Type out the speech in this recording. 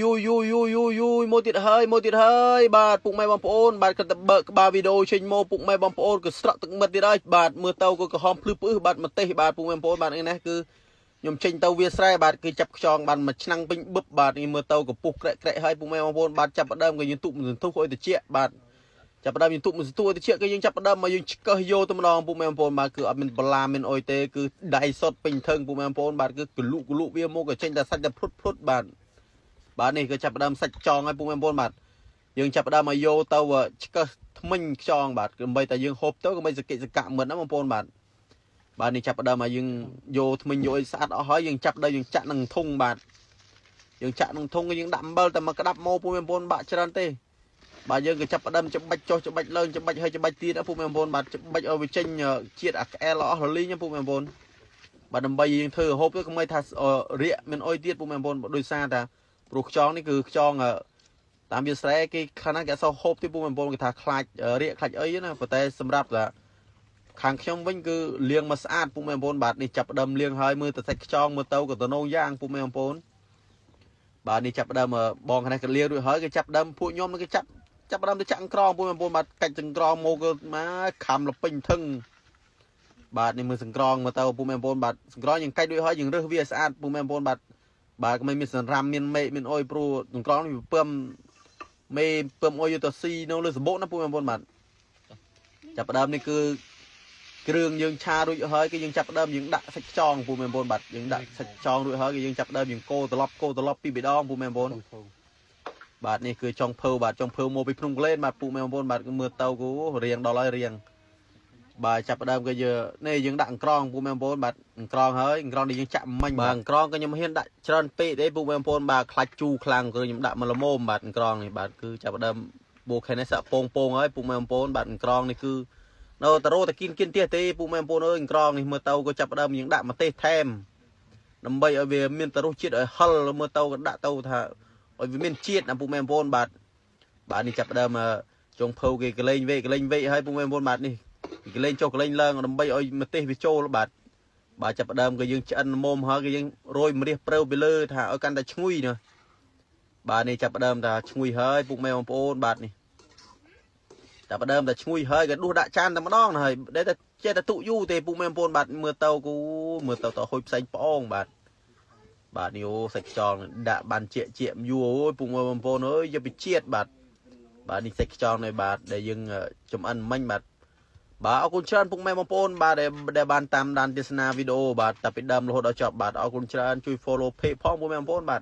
យយយយយយយមកទៀតហើយមកទៀតហើយបាទពុកម៉ែបងប្អូនបាទគាត់ទៅបើកក្បាលវីដេអូចេញមកពុកម៉ែបងប្អូនក៏ស្រក់ទឹកមិត្តទៀតហើយបាទមើលទៅក៏ក្រហមភ្លឺផ្អឹសបាទម្ទេសបាទពុកម៉ែបងប្អូនបាទនេះណាគឺខ្ញុំចេញទៅវាស្រែបាទគឺចាប់ខ្យងបានមួយឆ្នាំងពេញបឹបបាទនេះមើលទៅកពុះក្រាក់ក្រាក់ហើយពុកម៉ែបងប្អូនបាទចាប់ផ្ដើមក៏យើងទុកមួយសន្ទុះឲ្យតិចបាទចាប់ផ្ដើមយើងទុកមួយសន្ទុះឲ្យតិចគឺយើងចាប់ផ្ដើមមកយើងឆ្កឹះយកទៅម្ដងពុកម៉ែបងប្អូនបាទគឺអត់មានបលាមានអុយទេគឺដៃសុតពេញថឹងពុកម៉ែបងប្អូនបាទគឺកលុកកលុវាមកក៏ចេញតែសាច់តែភ្លុតភ្លុតបាទបាទនេះគឺចាប់ផ្ដើមសាច់ចងហើយពុកម៉ែបងប្អូនបាទយើងចាប់ផ្ដើមមកយកទៅឆ្កឹះថ្មិញខ្យងបាទដើម្បីតែយើងហូបទៅកុំឲ្យសកិសកៈមិនណាបងប្អូនបាទបាទនេះចាប់ផ្ដើមមកយើងយកថ្មិញយកឲ្យស្អាតអស់ហើយយើងចាប់ដល់យើងចាក់នឹងធុងបាទយើងចាក់នឹងធុងយើងដាក់អំបិលតែមកក្តាប់មកពុកម៉ែបងប្អូនបាក់ច្រើនទេបាទយើងក៏ចាប់ផ្ដើមច្បាច់ចុះច្បាច់ឡើងច្បាច់ហើយច្បាច់ទៀតពុកម៉ែបងប្អូនបាទច្បាច់ឲ្យវាចេញជាតិអាក្អែលអស់រលីងពុកម៉ែបងប្អូនបាទដើម្បីយើងធ្វើហូបទៅកុំឲ្យថារាកមានអុយទៀតពុកម៉ែបងប្អូនដោយសារថាព្រោះខ្យងនេះគឺខ្យងតាមវាស្រែគេខាងណាគេអត់សូវហូបទេពុកម៉ែបងប្អូនគេថាខ្លាចរាកខ្លាចអីណាប៉ុន្តែសម្រាប់ថាខាងខ្ញុំវិញគឺលាងមកស្អាតពុកម៉ែបងប្អូនបាទនេះចាប់ផ្ដើមលាងហើយមើលទៅសាច់ខ្យងមើលទៅក៏តំណងយ៉ាងពុកម៉ែបងប្អូនបាទនេះចាប់ផ្ដើមបងខាងនេះក៏លាងរួចហើយគេចាប់ផ្ដើមពួកខ្ញុំគេចាប់ផ្ដើមទៅចាក់ក្រងពុកម៉ែបងប្អូនបាទកាច់ចង្ក្រងមកគឺមកខំលពេញថឹងបាទនេះមើលសង្ក្រងមើលទៅពុកម៉ែបងប្អូនបាទសង្ក្រងយើងកាច់រួចហើយយើងរើសវាស្អាតពុកម៉ែបងប្អូនបាទបាទក៏មិនមានសង្រាំមានមេឃមានអុយព្រោះសង្ក្រងនេះវាពឹមមេពឹមអុយទៅស៊ីនៅលើសម្បុកណាពុកម៉ែបងប្អូនបាទចាប់ផ្ដើមនេះគឺគ្រឿងយើងឆារួចហើយគឺយើងចាប់ផ្ដើមយើងដាក់សាច់ខ្យងពុកម៉ែបងប្អូនបាទយើងដាក់សាច់ខ្យងរួចហើយគឺយើងចាប់ផ្ដើមយើងកូរត្រឡប់កូរត្រឡប់ពីរដងពុកម៉ែបងប្អូនបាទនេះគឺចុងភៅបាទចុងភៅមកពីភ្នំក្លែនបាទពុកម៉ែបងប្អូនបាទគឺមើលទៅគូរៀងដល់ហើយរៀងបាទចាប់ផ្ដើមគឺយើងនេះយើងដាក់អង្ក្រងពុកម៉ែបងប្អូនបាទអង្ក្រងហើយអង្ក្រងនេះយើងចាក់មិញបាទអង្ក្រងក៏ខ្ញុំហ៊ានដាក់ច្រើនពេកទេពុកម៉ែបងប្អូនបាទខ្លាច់ជូរខ្លាំងគឺខ្ញុំដាក់មកល្មមបាទអង្ក្រងនេះបាទគឺចាប់ផ្ដើមបូខេនេះសាក់ពងពងហើយពុកម៉ែបងប្អូនបាទអង្ក្រងនេះគឺនៅតរោតគៀនគៀនទៀតទេពុកម៉ែបងប្អូនអើយអង្ក្រងនេះមើលទៅក៏ចាប់ផ្ដើមយើងដាក់ម្ទេសថែមដើម្បីឲ្យវាមានតរសជាតិឲ្យហិលមើលទៅក៏ដាក់ទៅថាឲ្យវាមានជាតិណាពុកម៉ែបងប្អូនបាទបាទនេះចាប់ផ្ដើមចុងភៅគេកលែងវេកលែងវេហើយពុកម៉ែបងប្អូនបាទនេះកលែងចុះកលែងឡើងដើម្បីឲ្យម្ទេសវាចូលបាទបាទចាប់ផ្ដើមក៏យើងឆ្អិនមុំហើយក៏យើងរោយម្រះព្រៅពីលើថាឲ្យកាន់តែឈ្ងុយណាបាទនេះចាប់ផ្ដើមថាឈ្ងុយហើយពុកម៉ែបងប្អូនបាទនេះតែផ្ដើមតែឈ្ងុយហើយក៏ដួសដាក់ចានតែម្ដងណាហើយដែលតែចេះតែទុយូរទេពុកម៉ែបងប្អូនបាទមើលទៅគូមើលទៅទៅហុយផ្សេងប្អូងបាទបាទនេះអូសាច់ខ្យងដាក់បានជាជាយូរអូយពុកម៉ែបងប្អូនអើយយកពីជាតិបាទបាទនេះសាច់ខ្យងនេះបាទដែលយើងចំអិនមិញបាទបាទអរគុណច្រើនពុកម៉ែបងប្អូនបាទដែលបានតាមដានទស្សនាវីដេអូបាទតាពីដើមរហូតដល់ចប់បាទអរគុណច្រើនជួយ follow page ផងពុកម៉ែបងប្អូនបាទ